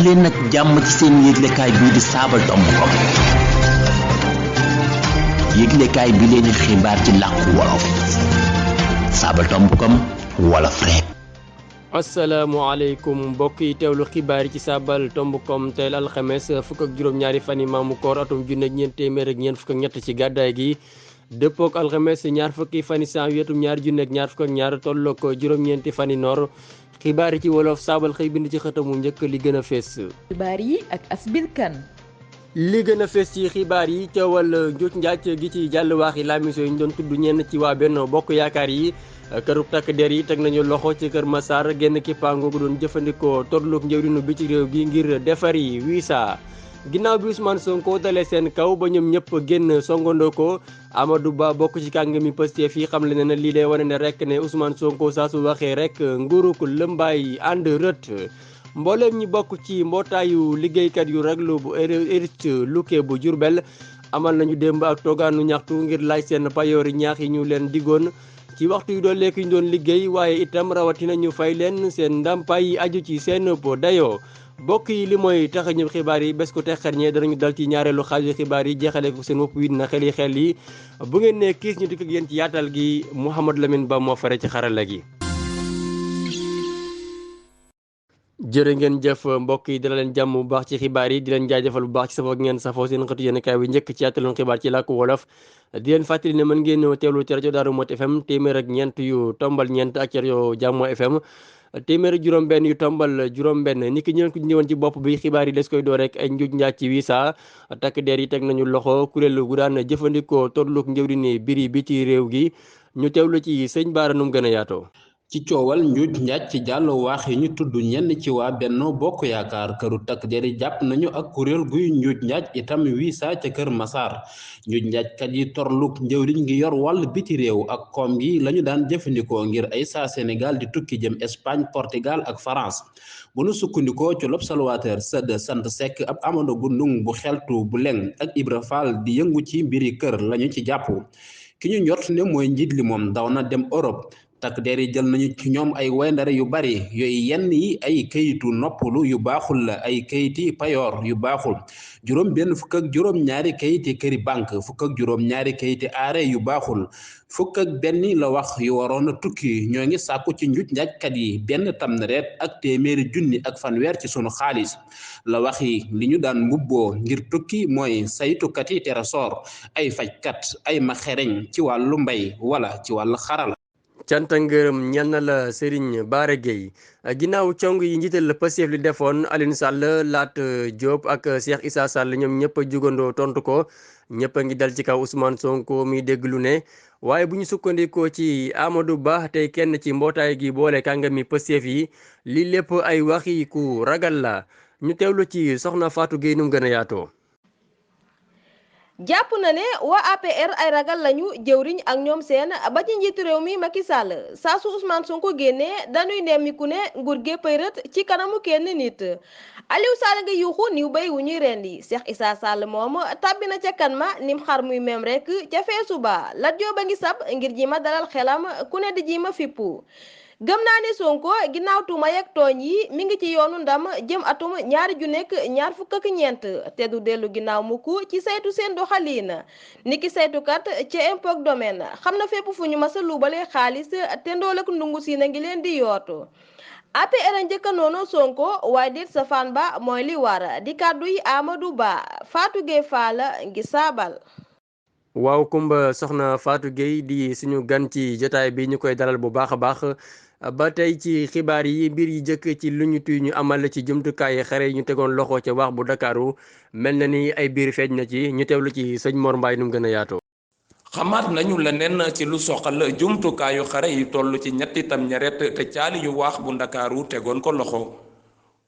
leen nag jàmm ci seen yëglekaay bii di Sabadombcom yëglekaay bi leen xibaar ci làkku wolof Sabadombcom wolof rek. asalaamaaleykum mbokk yi teewlu xibaar yi ci Sabadombcom tey alxames fukk ak juróom-ñaari fan yi maamu koor atum junne ñeent téeméer ak ñeent fukk ak ñett ci gàddaay gi dëppook alxames ñaar fukki fan yi janvier atum ñaar junne ak ñaar fukk ak ñaar tollook juróom-ñeenti fan yi noor xibaar yi ci wolof saabal xëy bind ci xëtamu njëkk li gën a fees. xibaar yi ak Asbil Kan. li gën a fees ci xibaar yi teewal njuuj njaaj gi ci jàll waaxi lamiso yi ñu doon tudd ñenn ci waa Benno Bokk Yaakaar yi kërub takk der yi teg nañu loxo ci Kër Massar genn kippaango gu doon jëfandikoo tollook njëwrinu bi ci réew gi ngir defari visa ginnaaw bi Ousmane Sonko dalee seen kaw ba ñoom ñëpp génn songandoo ko Amadou Ba bokk ci kàngami Pastef yi xam le ne lii day wane ne rek ne Ousmane Sonko saa su waxee rek nguuruk lëmbaay ànd rët mbooleem ñi bokk ci mbootaayu liggéeykat yu raglu bu Eriste Luque bu Jurbel amal nañu démb ak toogaanu ñaxtu ngir laaj seen payoori ñaax yi ñu leen diggoon ci waxtu yu doon lekk ñu doon liggéey waaye itam rawatina ñu fay leen seen ndàmpaay yi aju ci seen dayoo bokk yi li mooy tax ñu xibaar yi bés ko te xarñee danañu dal ci ñaareelu xaaju xibaar yi jeexale ko seen wopp wi na xel yi bu ngeen ne kiis ñu dikk ak yéen ci yaatal gi Mouhamadou Lamine Ba moo fare ci xarala gi. jërë ngeen jëf mbokk yi dina leen jàmm bu baax ci xibaar yi di leen jaajëfal bu baax ci safoo ngeen safoo seen xëtu yéen kaay bi njëkk ci yaataloon xibaar ci làkku wolof di leen fàttali ne mën ngeen teewlu ci rajo Daaru Mot FM téeméer ak ñeent yu tombal ñeent ak ci rajo Jàmmo FM téeméer ak juróom-benn yu tombal juróom-benn ni ki ñëwen ko ñëwoon ci bopp bi xibaar yi des koy door rek ay njuuj njaaj ci visa takk der yi teg nañu loxo kuréel gu daan jëfandikoo tolluk njëwriñu biri bi ci réew gi ñu teewlu ci sëñ Baara num gën a yaatoo. ci coowal njuuj njaaj ci jàll waax yi ñu tudd ñenn ci waa Benno Bokk Yaakaar këru takk der yi jàpp nañu ak kuréel guy njuuj njaaj itam visa ca Kër Massar njuuj njaajkat yi torluk njëwriñ ngi yor wàll biti réew ak koom yi lañu daan jëfandikoo ngir ay saa Sénégal di tukki jëm Espagne Portugal ak France bu nu sukkandikoo ci l'Observateur sëdd sant Seck ab Amadou Gundung bu xeltu bu leng ak Ibra Fall di yëngu ci mbiri kër lañu ci jàpp ki ñu njort ne mooy njiit li moom daw na dem Europe takk der yi jël nañu ci ñoom ay wayndare yu bari yooyu yenn yi ay kayitu noppalu yu baaxul la ay kayiti payoor yu baaxul juróom benn fukk ak juróom ñaari kayiti këri banque fukk ak juróom ñaari kayiti aare yu baaxul fukk ak benn la wax yu waroon a tukki ñoo ngi sàkku ci njuuj njaajkat yi benn tamnareet ak téeméeri junni ak fanweer ci sunu xaalis la wax yi li ñu daan mbubboo ngir tukki mooy saytukat yi trésor ay fajkat ay maxereñ ci wàllu mbay wala ci wàllu xarala. canta ngërëm ñan na la Serigne Bara Gueye ginnaaw cong yi njiital Pastef li defoon Alioune Sall Lat Diop ak Cheikh Issa Sall ñoom ñëpp a jugandoo tontu ko ñëpp a ngi dal ci kaw Ousmane Sonko mi dégg lu ne waaye bu ñu sukkandikoo ci Amadou Ba tey kenn ci mbootaay gi boole kàngami Pastef yi lii lépp ay waxi ku ragal la ñu teewlu ci soxna Fatou Gueye nu mu gën a yaatoo. jàpp na ne waa APR ay ragal lañu jëwriñ ak ñoom seen ba ci njiitu réew mi Macky Sall saa su Ousmane Sonko génnee dañuy nemmiku ne nguur géppay rët ci kanamu kenn nit Aliou Sall nga yuuxu niw bay wu ñuy rendi Cheikh Issa Sall moom tàbbi na ca kan ma nim xar muy mem rek ca feesu ba Lat Diop a ngi sab ngir ji ma dalal xelam ku ne di ji ma fippu gëm naa ne Sonko ginnaaw tuuma yeeg tooñ yi mi ngi ci yoonu ndam jëm atum ñaari ju nekk ñaar fukk ak ñeent te du dellu ginnaaw mukk ci saytu seen doxaliin niki saytukat ci impôt domaine xam na fépp fu ñu masa luubale xaalis te ndool ak ndungu si na ngi leen di yootu APR a njëkka noonu Sonko waaye déet sa fan ba mooy li war di kàddu yi Amadou Ba Fatou Gueye Fall ngi saabal. waaw kumba soxna Fatou Gueye di suñu gan ci jotaay bi ñu koy dalal bu baax a baax ba tey ci xibaar yi mbir yi jëkk ci lu ñu tuy ñu amal ci jumtukaay xare yi ñu tegoon loxo ca wax bu Ndakaaru mel na ni ay biir feeñ na ci ñu teewlu ci sëñ Mor Mbaye nu mu gën a yaatoo. xamaat nañu leneen ci lu soxal jumtukaayu xare yi toll ci ñetti tam ñaret te caali yu wax bu Ndakaaru tegoon ko loxo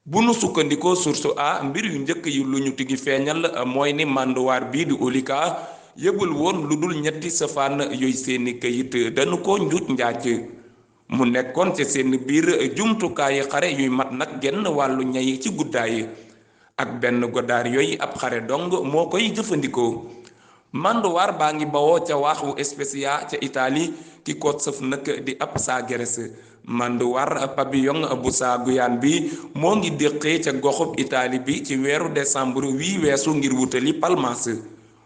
bu nu sukkandikoo source a mbir yu njëkk yi lu ñu tigi feeñal mooy ni manduwaar bii di Olika yëbul woon lu dul ñetti safaan yooyu seeni kayit dañu ko njuuj njaaj mu nekkoon ci seen biir jumtukaayi xare yuy mat nag genn wàllu ñay ci guddaay ak benn godaar yooyu ab xare dong moo koy jëfandikoo manduwaar baa ngi bawoo ca waaxu Spezia ca Italie ki ko sëf nag di ab saa geres manduwaar pavillon bu saa Guyane bi moo ngi déqee ca goxub Italie bi ci weeru décembre wii weesu ngir wutali Palmas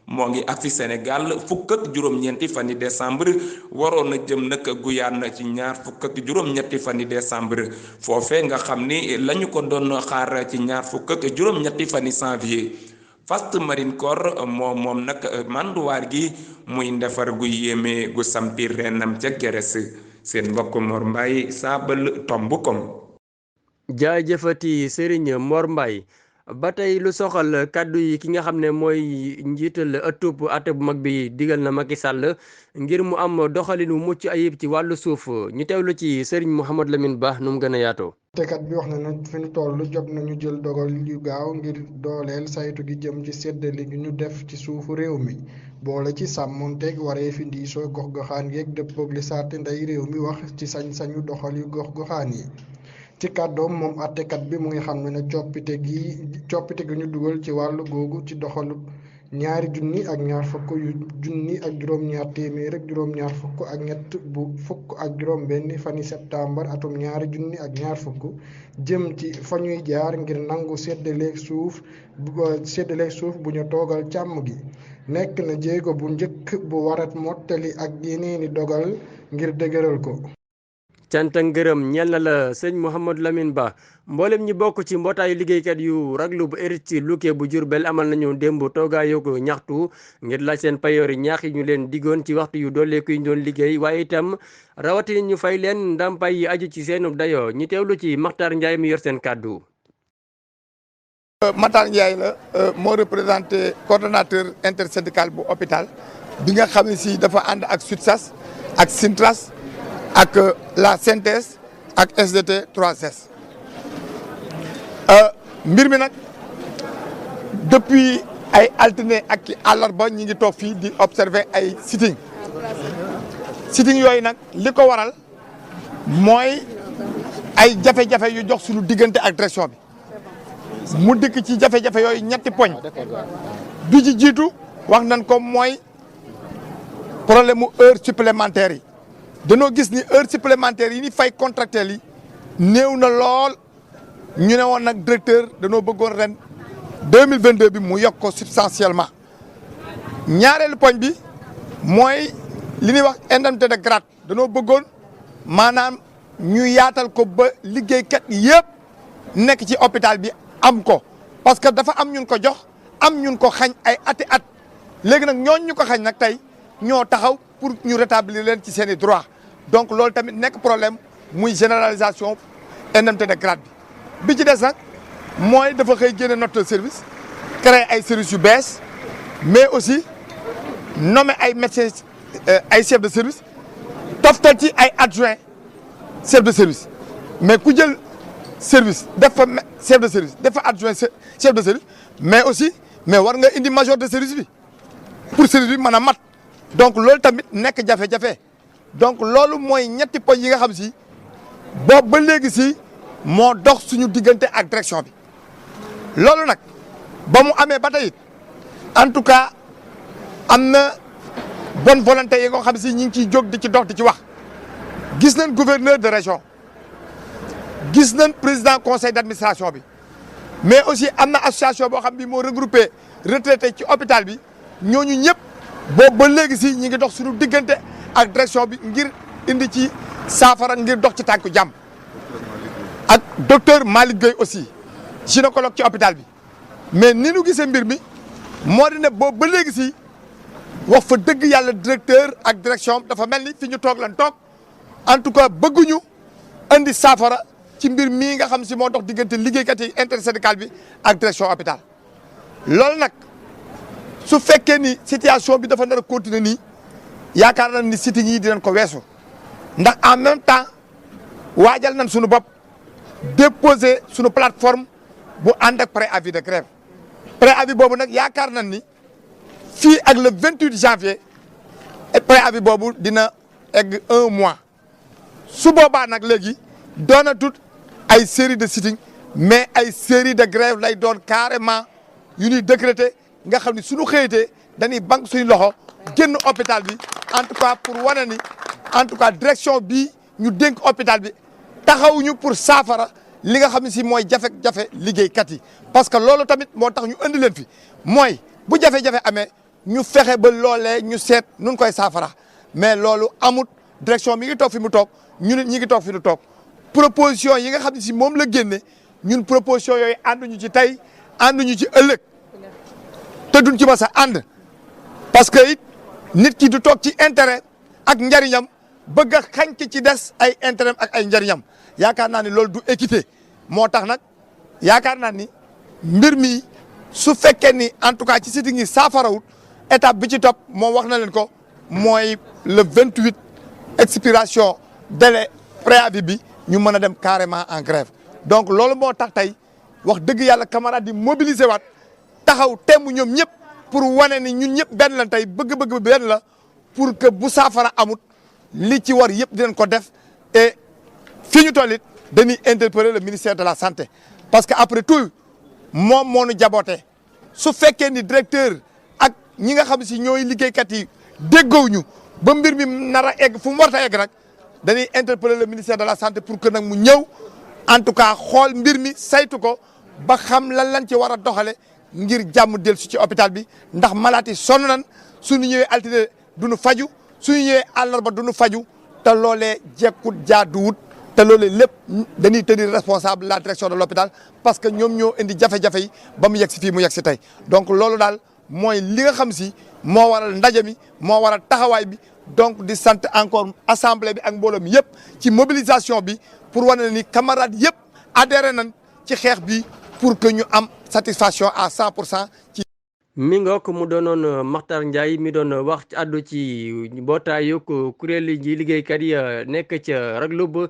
moo ngi agsi Sénégal fukk ak juróom-ñeenti fani décembre waroon na jëm nag Guyane ci ñaar fukk ak juróom-ñetti fani décembre foofee nga xam ni lañu ko doon xaar ci ñaar fukk ak juróom-ñetti fani janvier Fast Marine Corps moom nag manduwaar gi muy ndefar gu yéeme gu sampir renam ca Grèce seen mbokk Mor Mbaye saabal tomb kom jaajëfati Serigne Mor Mbaye ba tey lu soxal kàddu yi ki nga xam ne mooy njiital ëttub àtte bu mag bi digal na Macky Sall ngir mu am doxalin wu mucc ayib ci wàllu suuf ñu teewlu ci Serigne Mouhamed Lamine Ba nu mu gën a yaatoo. tekat bi wax na nag fi ñu toll jot nañu jël dogal yu gaaw ngir dooleel saytu gi jëm ci séddale gi ñu def ci suufu réew mi boole ci sàmmonteeg waree fi ndiisoo gox-goxaan yeeg dëppoog li saati ndey réew mi wax ci sañ-sañu doxal yu gox-goxaan yi. ci kàddoom moom àttekat bi mu ngi xam ne coppite gi ñu dugal ci wàllu googu ci doxalu ñaari junni ak ñaar fukk yu junni ak juróom-ñaar téeméer ak juróom-ñaar fukk ak ñett bu fukk ak juróom-benn fani septembre atum ñaari junni ak ñaar fukk jëm ci fa ñuy jaar ngir nangu séddaleeg suuf bu ñu toogal càmm gi nekk na jéego bu njëkk bu warat mottali ak yeneeni dogal ngir dëgëral ko. cant ak ngërëm ñeel na la sëñ Mouhamadou Lamine Ba mboolem ñi bokk ci mbootaayu liggéeykat yu raglu bu érit ci Luque bu Jurbel amal nañu démb toogaayu ko ñaxtu ngir laaj seen payoori ñaax yi ñu leen diggoon ci waxtu yu dooleeku yi ñu doon liggéey waaye itam rawatina ñu fay leen ndàmpaay yi aju ci seenu dayoo ñi teewlu ci Makhtar Ndiaye mi yor seen kàddu. Makhtar Ndiaye la moo représenté coordonnateur intersyndical bu hôpital bi nga xam ne si dafa ànd ak SUTSAS ak SINTRAS ak la CNTS ak SDT 3S mbir mi nag depuis ay altine ak ki àllarba ñi ngi toog fii di observer ay sitting yooyu nag li ko waral mooy ay jafe-jafe yu jox suñu diggante ak direction bi mu dikk ci jafe-jafe yooyu ñetti poñ bi ci jiitu wax nañ ko mooy problème mu heure supplémentaire yi danoo gis ni heure supplémentaire yi ni fay contractuel yi néew na lool ñu ne woon nag directeur danoo bëggoon ren 2022 bi mu yokk ko substantiellement ñaareelu poñ bi mooy li ñuy wax indemnité de grade danoo bëggoon maanaam ñu yaatal ko ba liggéeykat yëpp nekk ci hôpital bi am ko parce que dafa am ñun ko jox am ñun ko xañ ay ati at léegi nag ñooñ ñu ko xañ nag tey ñoo taxaw pour ñu rétablir leen ci seen i droit donc loolu tamit nekk problème muy généralisation indemnité de grade bi ci des nag mooy dafa xëy génne note de service créer ay services yu bees mais aussi nommer ay médecins ay chef de service toftal ci ay adjoint chef de service mais ku jël service def fa chef de service def fa adjoint chef de service mais aussi mais war nga indi major de service bi pour service bi mën a mat donc loolu tamit nekk jafe-jafe donc loolu mooy ñetti poñ yi nga xam si boobu ba léegi si moo dox suñu diggante ak direction bi loolu nag ba mu amee ba tey en tout cas am na bonne volonté yi nga xam si ñi ngi ciy jóg di ci dox di ci wax gis nañ gouverneur de région gis nañ président conseil d'administration bi mais aussi am na association boo xam bi moo regroupé retraité ci hôpital bi ñooñu ñëpp boobu ba léegi si ñi ngi dox suñu diggante ak direction bi ngir indi ci saafara ngir dox ci tànku jàmm ak docteur Malick Gueye aussi gynécologue ci hôpital bi mais ni nu gisee mbir mi moo di ne boobu ba léegi si wax fa dëgg yàlla directeur ak direction dafa mel ni fi ñu toog lan toog en tout cas bëgguñu indi saafara ci mbir mii nga xam si moo dox diggante liggéeykat yi intersyndical bi ak direction hôpital loolu nag su fekkee ni situation bi dafa nar a continuer nii yaakaar nañ ni sitting yi dinañ ko weesu ndax en même temps waajal nañ suñu bopp déposer suñu plateforme bu ànd ak préavis de grève préavis boobu nag yaakaar nañ ni fii ak le 28 janvier préavis boobu dina egg 1 mois su boobaa nag léegi doonatut ay série de sitting mais ay série de grève lay doon carrément yu ñuy décréter nga xam ni suñu xëyitee dañuy banque suñu loxo génn hôpital bi en tout cas pour wane ni en tout cas direction bii ñu dénk hôpital bi taxawuñu pour saafara li nga xam ne si mooy jafe-jafe liggéeykat yi parce que loolu tamit moo tax ñu andi leen fi mooy bu jafe-jafe amee ñu fexe ba loolee ñu seet nun koy saafara mais loolu amut direction mi ngi toog fi mu toog ñu nit ñi ngi toog fi mu toog proposition yi nga xam ne si moom la génne ñun proposition yooyu ànduñu ci tey ànduñu ci ëllëg te duñ ci mas a ànd parce que it nit ki du toog ci intérêt ak njariñam bëgg a xañ ci des ay intérêt ak ay njariñam yaakaar naa ni loolu du équité moo tax nag yaakaar naa ni mbir mi su fekkee ni en tout cas ci sitting yi saafarawut étape bi ci topp moom wax na leen ko mooy le 28 expiration délai préavis bi ñu mën a dem carrément en grève donc loolu moo tax tey wax dëgg yàlla camarades yi mobiliser waat taxaw temm ñoom ñëpp pour wane ni ñun ñëpp benn la tey bëgg-bëgg benn la pour que bu saafara amut li ci war yëpp dinañ ko def et fi ñu toll it dañuy interpeller le ministère de la santé parce que après tout moom moo ñu jaboote su fekkee ni directeur ak ñi nga xam si ñooy liggéeykat yi déggoowuñu ba mbir mi nar a egg fu mu war a egg nag dañuy interpeller le ministère de la santé pour que nag mu ñëw en tout cas xool mbir mi saytu ko ba xam lan lañ ci war a doxale ngir jàmm dellu si ci hôpital bi ndax malade yi sonn nañ suñu ñëwee altine duñu faju suñu ñëwee àllarba duñu faju te loolee jekkut jaaduwut te loolee lépp dañuy tenir responsable la direction de l'hôpital parce que ñoom ñoo indi jafe-jafe yi ba mu yegg si fii mu yegg si tey donc loolu daal mooy li nga xam si moo waral ndaje mi moo waral taxawaay bi donc di sant encore assemblée bi ak mbooloo mi yëpp ci mobilisation bi pour wane ni camarades yëpp adhéré nañ ci xeex bi pour que ñu am satisfaction à 100% ci. mi ngook mu doonoon Makhtar Ndiaye mi doon wax ci àddu ci mbootaayu kuréel yi liggéeykat yi nekk ca raglu ba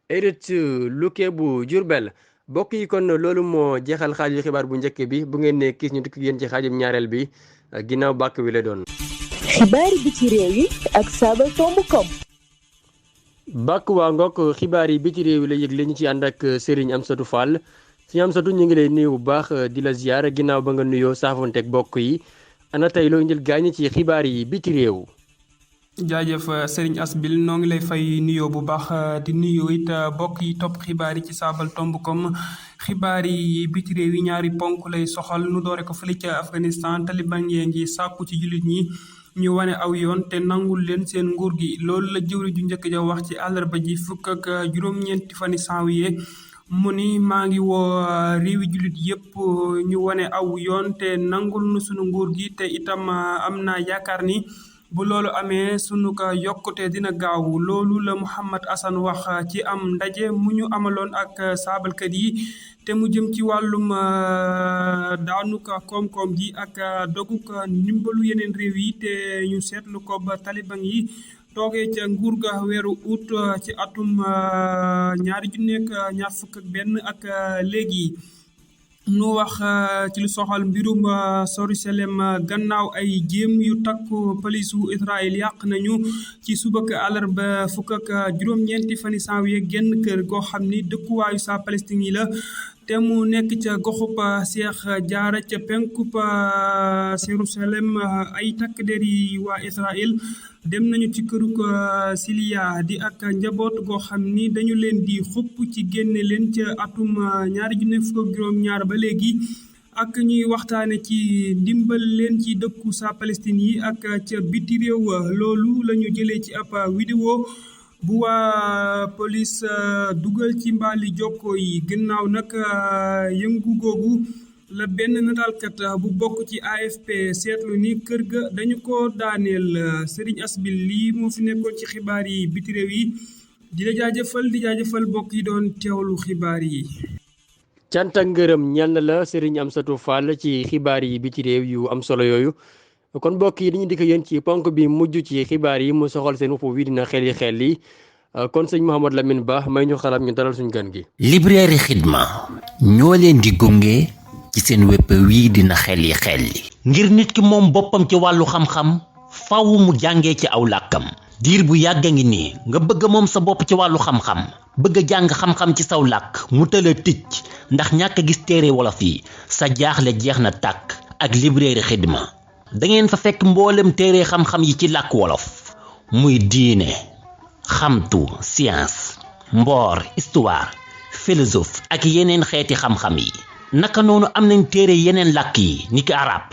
Erit Luke bu Diourbel bokk yi kon loolu moo jeexal xaaju xibaar bu njëkk bi bu ngeen ne kiis ñu dikk yéen ci xaajum ñaareel bi ginnaaw bàkk wi la doon. xibaari biti réew yi ak Saba Tomb-Kom. bàkk waa ngook xibaar yi biti réew yi la yëgle ñu ci ànd ak Serigne Amsatou Fall. Sëñ Amsatou ñu ngi lay nuyu bu baax di la ziyaara ginnaaw ba nga nuyoo saafonteeg bokk yi ana tey loo njël gaañ ci xibaar yi biti réew. jaajëf Serigne Asbil noo ngi lay fay nuyoo bu baax di nuyu it bokk yi topp xibaar yi ci Saba Tomb-Kom xibaar yi biti réew yi ñaari ponk lay soxal nu doore ko fële ca Afghanistan taliban yee ngi sàkku ci jullit ñi ñu wane aw yoon te nangul leen seen nguur gi loolu la jëwri ju njëkk ja wax ci àllarba ji fukk ak juróom-ñeenti fani janvier mu ni maa ngi woo réewi jullit yëpp ñu wane aw yoon te nangul nu sunu nguur gi te itam am naa yaakaar ni bu loolu amee sunu ko yokkute dina gaaw loolu la Mouhamad Hassan wax ci am ndaje mu ñu amaloon ak saabalkat yi te mu jëm ci wàllum daanuka koom-koom gi ak doguk ndimbalu yeneen réew yi te ñu seetlu ko ba taliban yi toogee ca nguur ga weeru août ci atum 2021 ak léegi nu wax ci lu soxal mbirum Jérusalem gannaaw ay jéem yu takku polisu Israël yàq nañu ci subak àllarba fukk ak juróom-ñeenti fani janvier genn kër goo xam ni dëkkuwaayu saa Palestine yi la te mu nekk ca goxub Cheikh Jaara ca penkub Jérusalem ay takk der yi waa Israël dem nañu ci këruk Siliya di ak njaboot goo xam ni dañu leen di xupp ci génne leen ca atum 2024 ba léegi ak ñuy waxtaane ci ndimbal leen ci dëkku saa Palestine yi ak ca biti réew loolu la ñu jëlee ci ab vidéo bu waa police dugal ci mbaali jokko yi gannaaw nag yëngu googu la benn nataalkat bu bokk ci AFP seetlu ni kër ga dañu ko daaneel Serigne Asbil lii moo fi nekkoon ci xibaar yi biti réew yi di jaajëfal bokk yi doon teewlu xibaar yi. cant ak ngërëm ñeel na la Serigne Amsatou Fall ci xibaar yi biti réew yu am solo yooyu kon mbokk yi dañu dikk yéen ci ponk bi mujj ci xibaar yi mu soxal seen wupp wi dina xel yi kon sëñ Mouhamad Lamine Ba may ñu xalaat ñu dalal suñu gan gi. librairie Xidma ñoo leen di gunge ci seen wépp wii dina xel yi ngir nit ki moom boppam ci wàllu xam-xam faw mu jàngee ci aw làkkam diir bu yàgg a ngi nii nga bëgg moom sa bopp ci wàllu xam-xam bëgg a jàng xam-xam ci saw làkk mu tëla ticc ndax ñàkk gis téere wolof yi sa jaaxle jeex na tàkk ak librairie Xidma da ngeen fa fekk mboolem téere xam-xam yi ci làkk wolof muy diine xamtu science mboor histoire philosophe ak yeneen xeeti xam-xam yi naka noonu am nañ téere yeneen làkk yi niki arab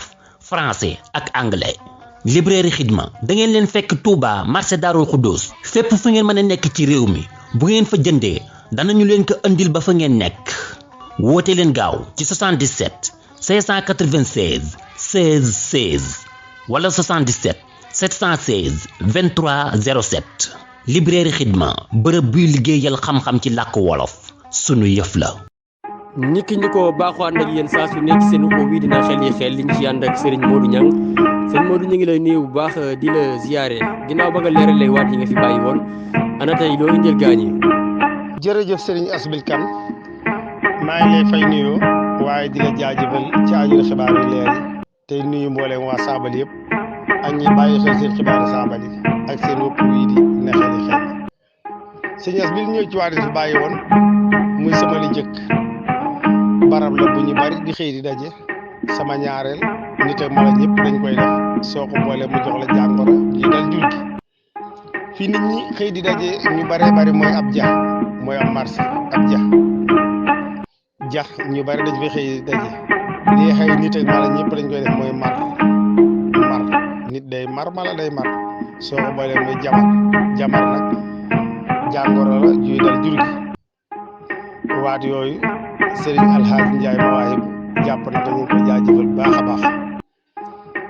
français ak anglais. librairie Xidma da ngeen leen fekk Touba marché Darul Xuddus fépp fu ngeen mën a nekk ci réew mi bu ngeen fa jëndee danañu leen ko andil ba fa ngeen nekk woote leen gaaw ci 77 596 16 16 wala 77 716 23 07 librairie Xidma bërëb buy liggéeyal xam-xam ci làkk wolof sunu yëf la. niki ñu ko baaxoo ànd ak yéen saa su nekk seen uko wi dina xel yi xel li ñu ci ànd ak Serigne Modou Niang Serigne Modou ñu ngi lay nuyu bu baax di la ziyaare ginnaaw ba nga leeralee waat yi nga fi bàyyi woon ana tey loolu njël gaañi. jërëjëf Serigne Asbil Kane maa ngi lay fay nuyu waaye di la jaajëfal ci aju xibaar yu leer yi tey nuyu mboolem waa Saabali yëpp ak ñi bàyyi xel seen xibaaru Saabali ak seen wëpp wii di ne xel yi xel Serigne Asbil ñëw ci waat yi fi bàyyi woon muy sama li njëkk barab la bu ñu bari di xëy di daje sama ñaareel nit ak mala ñëpp dañ koy def soo ko boole mu jox la jàngoro ji dal jur gi fii nit ñi xëy di daje ñu baree bari mooy ab ja mooy am marché ab ja ñu bari dañ fi xëy di daje lii xëy nit ak mala ñëpp dañ koy def mooy mar nit day mar mala day mar soo ko boole muy jamar nag jàngoro la juy dal jur gi waat yooyu Serigne Alhaji Ndiaye Mawahib jàpp na dañu ko jaajëfal baax a baax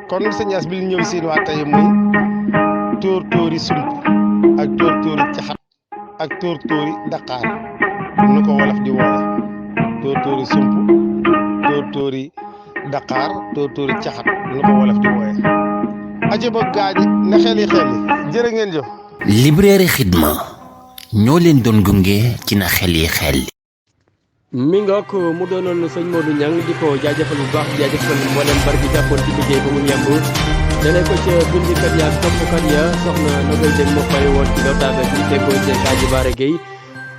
kon Serigne Asbil ñëw seen waat tey muy tóor-tóori sump ak tóor-tóori caxat ak tóor-tóori daqaar nu ko wolof di woowe tóor-tóori sump tóor-tóori daqaar tóor-tóori caxat nu ko wolof di woowe aje ba gaañi na xel yi jërë ngeen jëf. librairie Xidma ñoo leen doon gunge ci na xel yi xel. mi ngoog mu doonoon sëñ Modou Niang di ko jaajëfal bu baax jaajëfal mboolem bar gi jàppoon ci liggéey ba mu yemb dalee ko ca bindikat ya ak toppkat ya soxna Nogay Deng moo pare woon ci lotaaga gi teggoo ci Kaaji Baare Gueye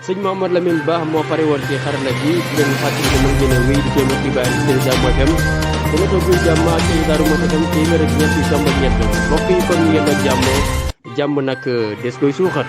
sëñ Mamadou Lamine Ba moo pare woon ci xarala gi leen fàttali ko mën ngeen a wéy di téema xibaar yi seen Jàmm FM bu nga toog jàmm ak ci Daaru Muxti tam téeméer ak ñett yu tomb ak ñett mbokk yi kon ngeen ak jàmm nag des koy suuxat